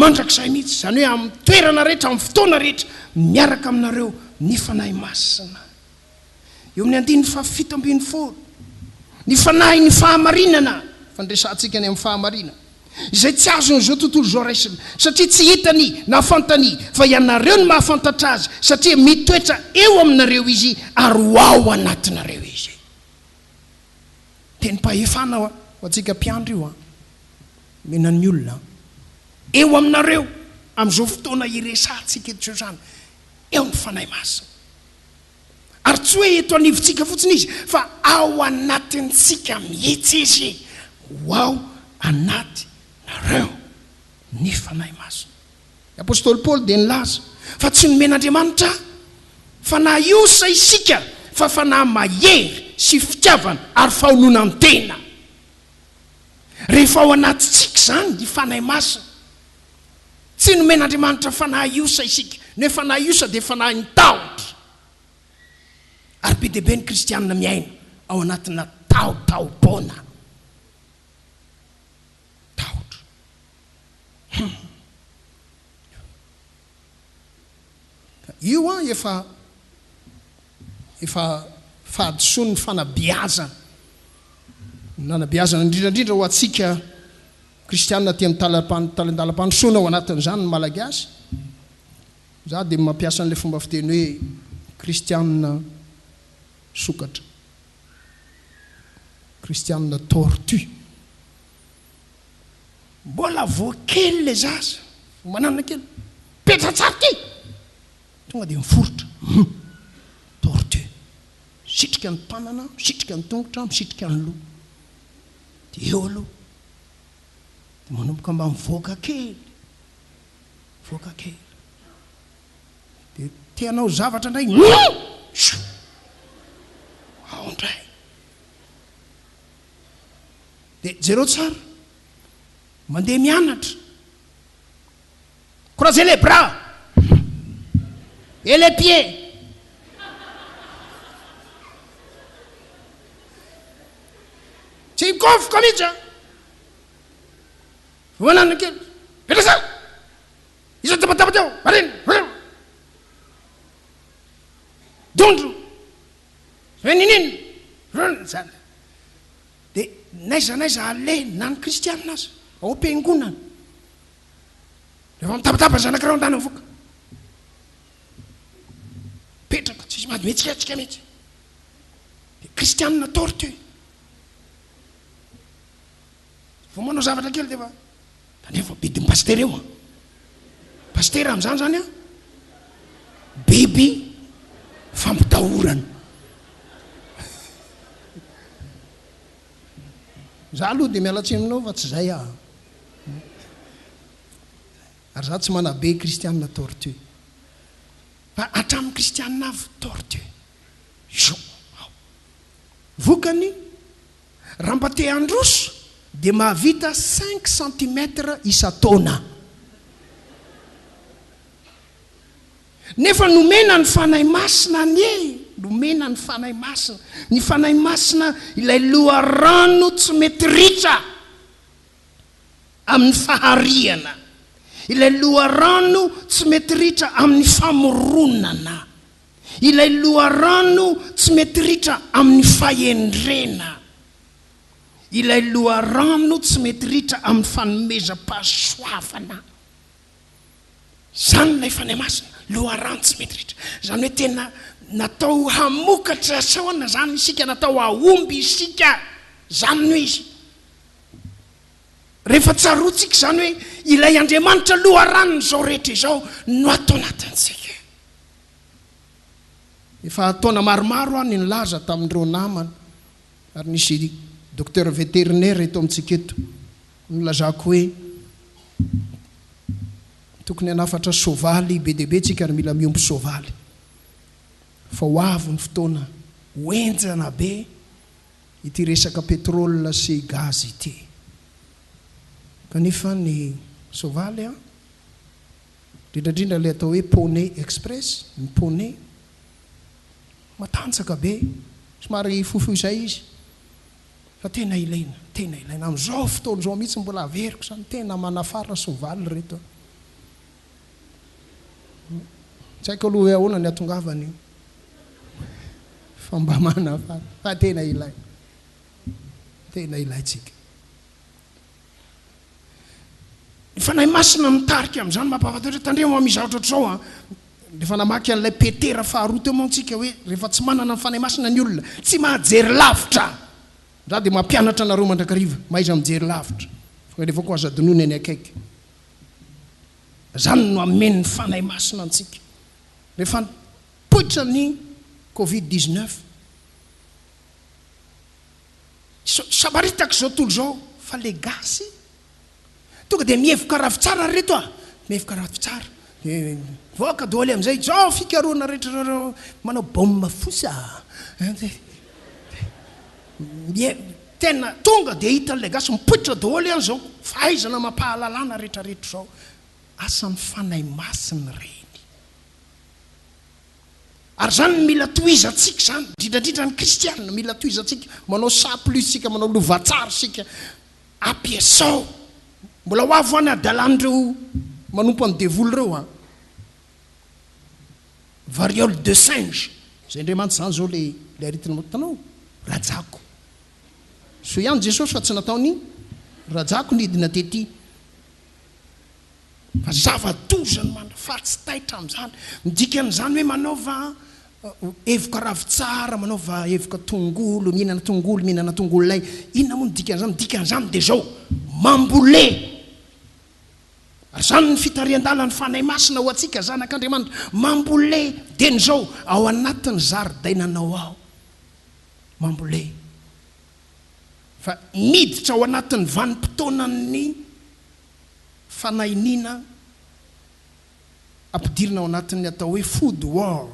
mandrakizay mihitsy, izany hoe amin'ny toerana rehetra, amin'ny fotoana rehetra, miaraka aminareo ny Fanahy Masina. Eo amin'ny andininy fahafito ambin'ny folo, ny Fanahin'ny fahamarinana, fandresantsika ny amin'ny fahamarinana, izay tsy azon'izao tontolo izao raisina, satria tsy hitany na fantany, fa ianareo no mahafantatra azy, satria mitoetra eo aminareo izy ary ho ao anatinareo izy. Tenim-pahefana ho antsika mpiandry io an! Omena ny olona an! Eo aminareo, amin'izao fotoana iresahantsika eto izao izany, eo ny Fanahy Masina. Ary tsy hoe eto anivontsika fotsiny Izy, fa ao anatintsika mihitsy Izy. Ho ao anatinareo ny Fanahy Masina. Ny apostoly Paoly dia nilaza fa tsy nomen'Andriamanitra fanahy osa isika, fa fanahy mahery sy fitiavana ary fahononan-tena. Rehefa ao anatintsika izany ny Fanahy Masina, tsy nomen'Andriamanitra fanahy osa isika. Ny hoe fanahy osa dia fanahin'ny tahotra. Ary be dia be ny kristianina miaina ao anatina tahotaho-poana. Tahotra. Hum. Io an efa efa fahadisoan'ny fanabeazana. Nanabeazana indrindra indrindra ho antsika kristianina aty amin'ny talandalam-pandrosoana ao anatin'izany ny Malagasy. Za dia mampiasa an'ilay fomba fiteny hoe kristianina sokatra. Kristianina tortue. Mbola vao kely le zaza, vao mananana kely, petra-tsary ty! Tonga dia miforitra, hum! Tortue. Misitrika ny tanana, misitrika ny tongotra, misitrika ny loha. Dia eo aloha, dia manomboka mba mivoaka kely. Mivoaka kely. Dia te hanao zavatra indray, hum! Ao indray. Dia jereo tsara. Mandeha mianatra. Croisez les bras et les pieds. Tsy mikofoka mihitsy an. Voanana kely. Petrasa. Iza tabataba teo. Marina. Dondro. Reninino. Zany. Dia n'aiza n'aiza aleha na ny kristianina aza ao am-piangonana. Rehefa mitabataba ny zanak'ireo andana mivoaka. Mipetraka, tsisy maty mihetsiketsika mihitsy. Dia kristianina tortue. Vao manao zavatra kely dia efa tandremo fa bidin'ny pasitera eo an. Pasitera amin'izany zany an, biby fampitahorana. Za aloha dia miala tsiny aminao fa tsy zay aho. Ary za tsy manabe kristianina tortue. Fa hatramin'ny kristianina avy tortue. Zo aho. Vokany, raha mba te handroso dia mahavita cinq centimètres isan-taona. Nefa nomena ny Fanahy Masina anie, nomena ny Fanahy Masina. Ny Fanahy Masina ilay loharano tsy mety ritra amin'ny fahariana, ilay loharano tsy mety ritra amin'ny famoronana, ilay loharano tsy mety ritra amin'ny fahendrena, ilay loharano tsy mety ritra amin'ny fanomezam-pahasoavana. Izany ilay Fanahy Masina, loharano tsy mety ritra. Izany hoe tena natao hamokatra saona izany isika, natao hahomby isika. Izany no izy. Rehefa tsaroantsika izany hoe ilay Andriamanitra loharanon'izao rehetra izao no ato anatintsika. Efa taona maromaro aho no nilaza tamin'ireo namana, ary nisy docteur vétérinaire eto amintsika eto, nilazako hoe, Tokony hanafatra soavaly be dia be tsika ary mila miompy soavaly fa ho avy ny fotoana ho henjana be ity resaka pétrole sy gaz ity. Kanefa ny soavaly an, indrindra indrindra ilay atao hoe poney express, ny poney, matanjaka be, somary fohifohy izay izy. Fa tena ilaina, tena ilaina. Amin'izao fotoana izao mihitsy mbola averiko izany, tena manafara soavaly ireto a. Tsy haiko aloha hoe ahoana ny hatongavany io. Fa mba manafara. Fa tena ilaina. Tena ilaintsika. Ny Fanahy Masina mitarika amin'izany mampahafantatra hoe tandremo amin'ny zavatra ohatr'izao an. Rehefa namaky an'ilay Petera faharoa teo mantsy isika hoe rehefa tsy manana ny Fanahy Masina ny olona, tsy mahajery lavitra. Za dia mampianatra anareo mandrakariva, mahaiza mijery lavitra. Fa rehefa koa aza adinoina ny akaiky. Izany no amen'ny Fanahy Masina antsika. Rehefa nipoitra ny Covid 19, Sabaritaka izao tontolo izao fa le gasy tonga dia mihevoka ravitsara ry reto a! Mihevoka ravitsara dia mivoaka doholy amin'izay izao fikarohana rehetra ireo manao baomba fosa a! Tena tonga dia hitan'ilay gasy mipoitra doholy an izao fahaizana amam-pahalalana rehetra rehetra izao asan'ny Fanahy Masina ireny. Ary izany no mila tohizantsika izany, indrindra indrindra ny kristiana, mila tohizantsika, manao sa plus isika, manao lova tsara isika, ampiasao, mbola ho avy ho any hadalan'ireo manompo an'ny devoly ireo an, variole de singe, izay indray mantsy izany izao ilay ilay aretina, hitanao, rajako, soa ihany Jesosy fa tsy nataony rajako nidina tety. Fa zava-doza ny mandra fa tsy taitra amin'izany. Ny dikan'izany hoe manaova evoka ravintsara, manaova evoka tongolo, mihinana tongolo, mihinana tongolo lay. Inona moa ny dikan'izany? Ny dikan'izany dia izao, mambole. Ary izany ny fitarihan-dalan'ny Fanahy Masina ho antsika zanak'Andriamanitra. Mambole dieny izao ao anatin'ny zaridainanao ao. Mambole. Fa miditra ao anatin'ny vanim-potoanan'ny fanahiniana. ampidirina ao anatin'ny atao hoe food war,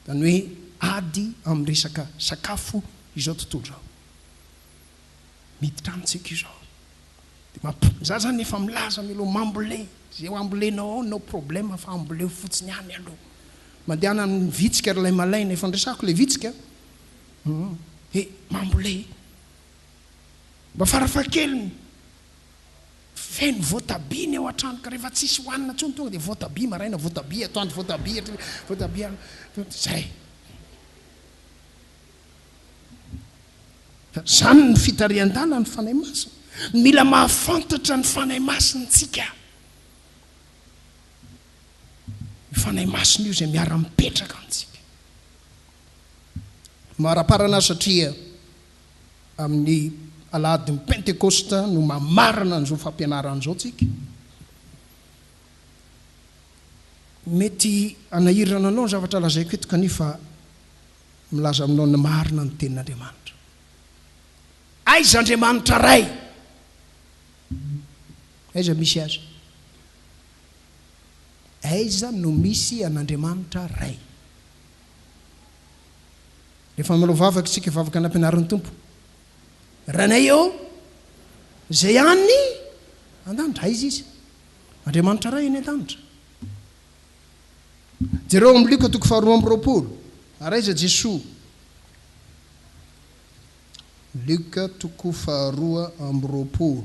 izany hoe ady amin'ny resaka sakafo izao tontolo izao. Miditra amintsika izao. Dia mamp, za zany efa milaza mialoha, mambole, izay ambolenao ao no problème fa amboleo fotsiny any aloha. Mandehana amin'ny vitsika ry ilay malaina, efa niresahako ilay vitsika, hum, he, mambole. Mba farafahakeliny, feno voatabia ny ao an-trano ka rehefa tsisy hohanina intsony tonga dia voatabia maraina, voatabia atoandro, voatabia hariva, voatabia alina, zay. Izany ny fitarihan-dalana ny Fanahy Masina. Mila mahafantatra ny Fanahy Masina isika. Io Fanahy Masina io izay miara-mipetraka amintsika. Maraparana aho satria amin'ny alahadin'ny Pentekosta no mamarana an'izao fampianarana izao tsika. Mety hanahirana anao ny zavatra lazaiko eto kanefa Milaza aminao ny marina ny Tenin'Andriamanitra. Aiza Andriamanitra Ray? Aiza misy Azy? Aiza no misy an'Andriamanitra Ray? Rehefa manao vavaka isika, vavaka nampianarin'ny Tompo. Rainay ô, izay any an-danitra. Aiza Izy? Andriamanitra Ray any an-danitra. Jereo amin'ny Lioka toko faharoa 22. Ary aiza Jesoa? Lioka toko faharoa 22.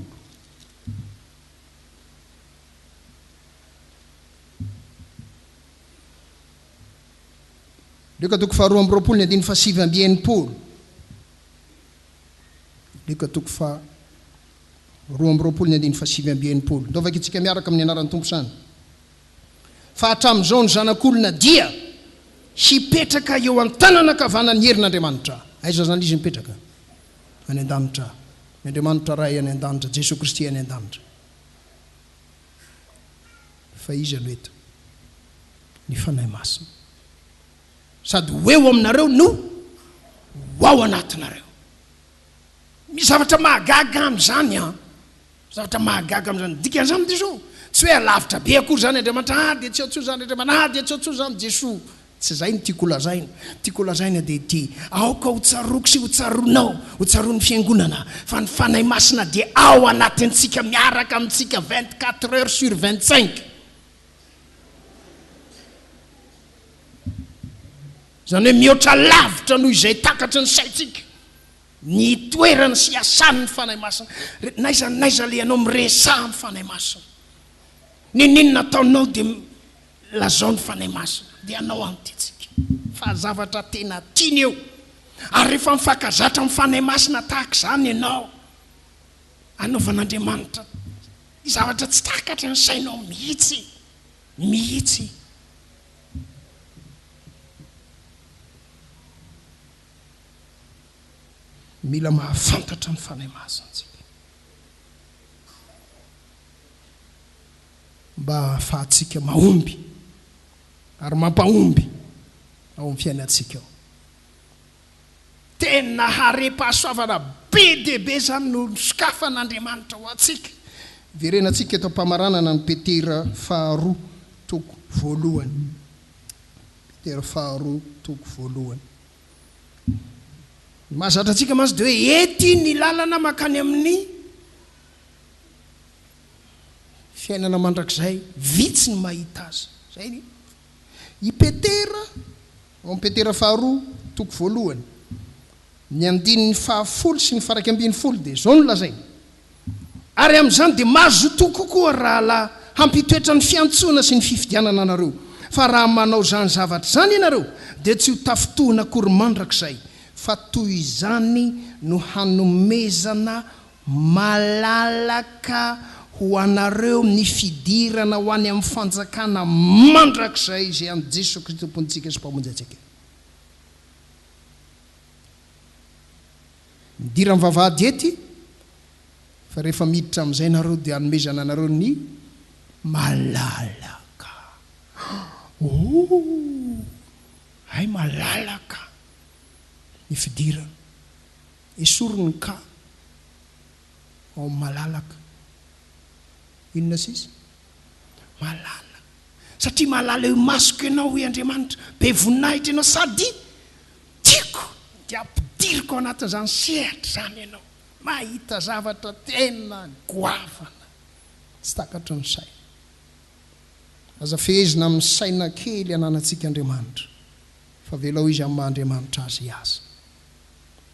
Lioka toko faharoa 22 ny andininy fahasivy amby 60. Lioka toko faha 22 ny andininy fahasivy amby 60. Ndao vakintsika miaraka amin'ny anaran'ny Tompo izany. Fa hatramin'izao ny Zanak'olona dia hipetraka eo an-tanana ankavanan'ny herin'Andriamanitra. Aiza izany Izy mipetraka? Any an-danitra. Ny Andriamanitra Ray any an-danitra, Jesoa Kristy any an-danitra. Fa iza no eto? Ny Fanahy Masina. Sady ho eo aminareo no ho ao anatinareo. Misy zavatra mahagaga amin'izany an! Zavatra mahagaga amin'izany. Ny dikan'izany dia izao, tsy hoe alavitra be akory izany Andriamanitra, ah dia tsy ao intsony izany Andriamanitra, ah dia tsy ao intsony izany Jesoa. Tsy izay no tiako holazaina. Ny tiako holazaina dia ity, aoka ho tsaroako sy ho tsaroanao, ho tsaroan'ny Fiangonana, fa ny Fanahy Masina dia ao anatintsika, miaraka amintsika 24 heures sur 25. Izany hoe mihoatra lavitra noho izay takatry ny saintsika. Ny itoerany sy iasany ny Fanahy Masina. N'aiza n'aiza alehanao miresaha amin'ny Fanahy Masina. N'inon'inona ataonao dia lazao ny Fanahy Masina. Dia hanao an'ity tsika. Fa zavatra tena tiany eo. Ary rehefa mifankazatra amin'ny Fanahy Masina tahaka izany ianao, anaovan'Andriamanitra zavatra tsy takatry ny sainao mihitsy. Mihitsy. Mila mahafantatra ny Fanahy Masina isika mba hahafahantsika mahomby ary mampahomby ao amin'ny fiainantsika ao. Tena harem-pahasoavana be dia be izany no nosokafan'Andriamanitra ho antsika. Verenantsika eto am-pamaranana ny Petera faharoa toko voalohany. Petera faharoa toko voalohany. Ny mahazatra antsika mantsy dia hoe ety ny lalana mankany amin'ny fiainana mandrakizay, vitsy ny mahita azy. Izay ny i Petera, ao amin'ny Petera faharoa toko voalohany, ny andininy fahafolo sy ny faharaika 11 dia izao no lazainy, Ary amin'izany dia mazotoa kokoa, ry rahalahy, hampitoetra ny fiantsoana sy ny fifidianana anareo, fa raha manao izany zavatra izany ianareo, dia tsy ho tafintohina akory mandrakizay, fa toy izany no hanomezana malalaka ho anareo ny fidirana ho any amin'ny fanjakana mandrakizay izay an'i Jesoa Kristy Tompontsika sy Mpamonjy antsika. Midira amin'ny vavahady ety, fa rehefa miditra amin'izay nareo dia hanomezana anareo ny malalaka. Oh! Hay malalaka ny fidirana. Esory ny ka ao amin'ny malalaka. Inona sisa? Malalaka. Satria mahalala eo imasoko ianao, hoy Andriamanitra, be voninahitra ianao sady tiako, dia ampidiriko ao anatin'izany sehatra izany ianao. Mahita zavatra tena goavana tsy takatry ny saina. Aza fehezina amin'ny saina kely ananantsika Andriamanitra, fa avelao Izy amin'ny maha Andriamanitra Azy hiasa.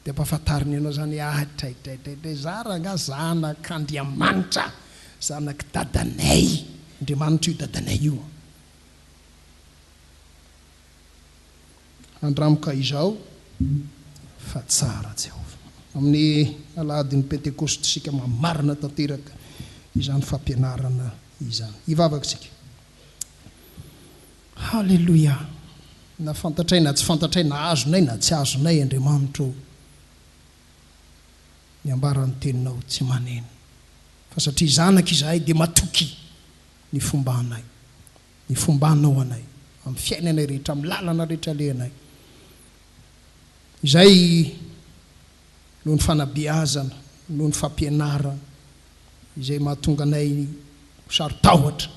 Dia ampahafantariny anao izany hoe, ah, draidraidraidray, za rangahy zanak'Andriamanitra, zanak'i dadanay, Andriamanitra io dadanay io. Andramo ka izao fa tsara Jehovah. Amin'ny alahadin'ny Pentekosta isika mamarana tanteraka izany fampianarana izany. Hivavaka isika. Haleloia! Na fantatray na tsy fantatray, na azonay na tsy azonay, Andriamanitra ô, ny ambaran'ny Teninao tsy maneno. Fa satria zanaka izahay dia matoky ny fombanay, ny fombanao anay, amin'ny fiainanay rehetra, amin'ny lalana rehetra alehanay. Izay noho ny fanabeazana, noho ny fampianarana, izay mahatonga anay ho saro-tahotra.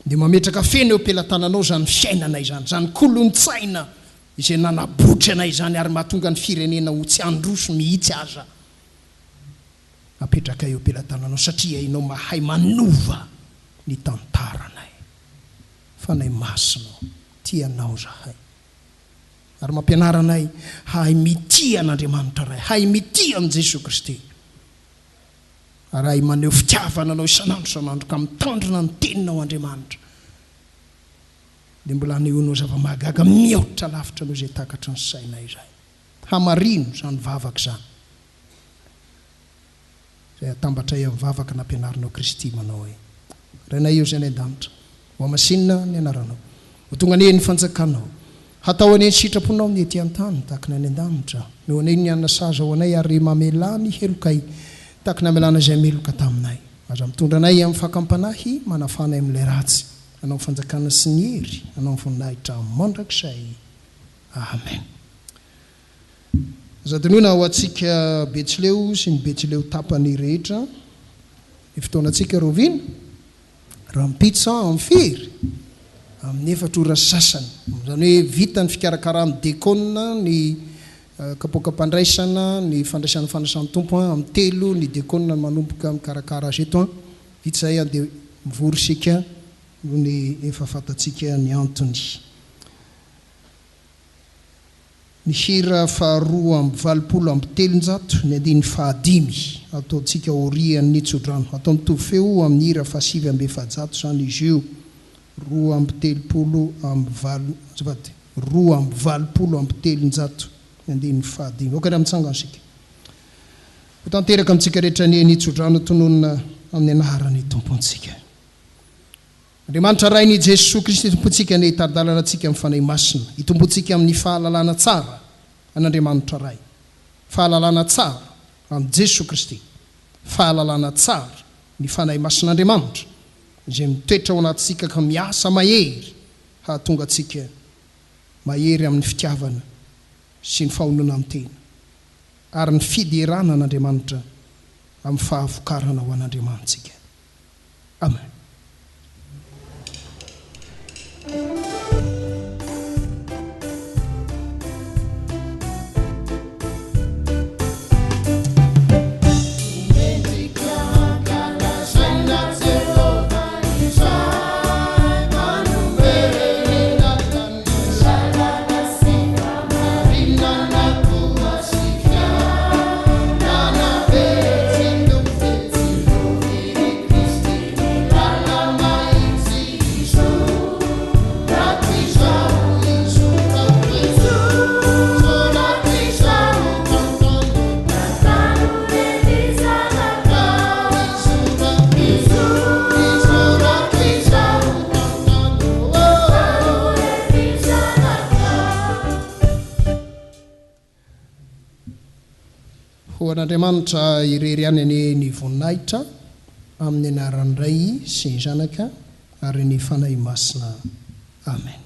Dia mametraka feno eo am-pelatananao izany fiainana izany, izany kolon-tsaina izay nanabotry anay izany ary mahatonga ny firenena ho tsy handroso mihitsy aza. Apetrakay eo am-pelatananao satria Ianao mahay manova ny tantaranay. Fanahy Masina ô, tia Anao izahay. Ary mampianara anay hahay mitia an'Andriamanitra Ray, hahay mitia an'i Jesoa Kristy. Ary maneho fitiavana anao isan'andro isan'andro ka mitandrina ny teninao Andriamanitra dia mbola hanehoanao zava-mahagaga mihoatra lavitra noho izay takatry ny sainay izay. Hamarino izany vavaka izany izay atambatray amin'ny vavaka nampianarinao Kristy manao hoe, Rainay eo izay any an-danitra, Hohamasinina ny anaranao. Ho tonga anie ny fanjakanao. Hatao anie ny sitraponao ny ety an-tany tahaka ny any an-danitra. Omeo anay ny hanina sahaza ho anay ary mamelà ny helokay tahaka ny namelàna izay meloka taminay. Aza mitondra anay amin'ny fakam-panahy, manafà anay amin'ilay ratsy. Anao ny fanjakana sy ny hery, Anao ny voninahitra mandrakizay. Amen. Aza adinoina ho antsika Betsileo sy ny Betsileo tapany rehetra ny fotoanantsika rahoviana? Rahampitso amin'ny firy? Amin'ny efatra ora sy sasany. Izany hoe vita ny fikarakaran'ny dekona ny kapoakam-pandraisana, ny fandraisana ny fanasan'ny Tompo an, amin'ny telo ny dekona no manomboka mikarakara azy eto an. Vita izay an dia mivory isika noho ny efa fantatsika ny antony. Ny hira faha 382, ny andininy fahadimy, ataontsika aorian'ny tsodrano. Atao mitovy feo amin'ny hira faha 449 izany izy io, 382, azafady, 382, ny andininy fahadimy. Aoka ary mitsangana isika. Ho tanteraka amintsika rehetra anie ny tsodrano tononina amin'ny anaran'ny Tompontsika. Andriamanitra Rain' i Jesoa Kristy Tompontsika anie hitari-dalana antsika amin'ny Fanahy Masina, hitomboantsika amin'ny fahalalana tsara an' Andriamanitra Ray, fahalalana tsara an'i Jesoa Kristy, fahalalana tsara ny Fanahy Masin' Andriamanitra izay mitoetra ao anatintsika ka miasa mahery hahatonga antsika mahery amin'ny fitiavana sy ny fahononan-tena ary ny fiderana an' Andriamanitra amin'ny fahavokarana ho an' Andriamanitsika. Amen. Ho an'Andriamanitra irery ihany anie ny voninahitra, amin'ny anaran'ny Ray sy ny Zanaka ary ny Fanahy Masina. Amen.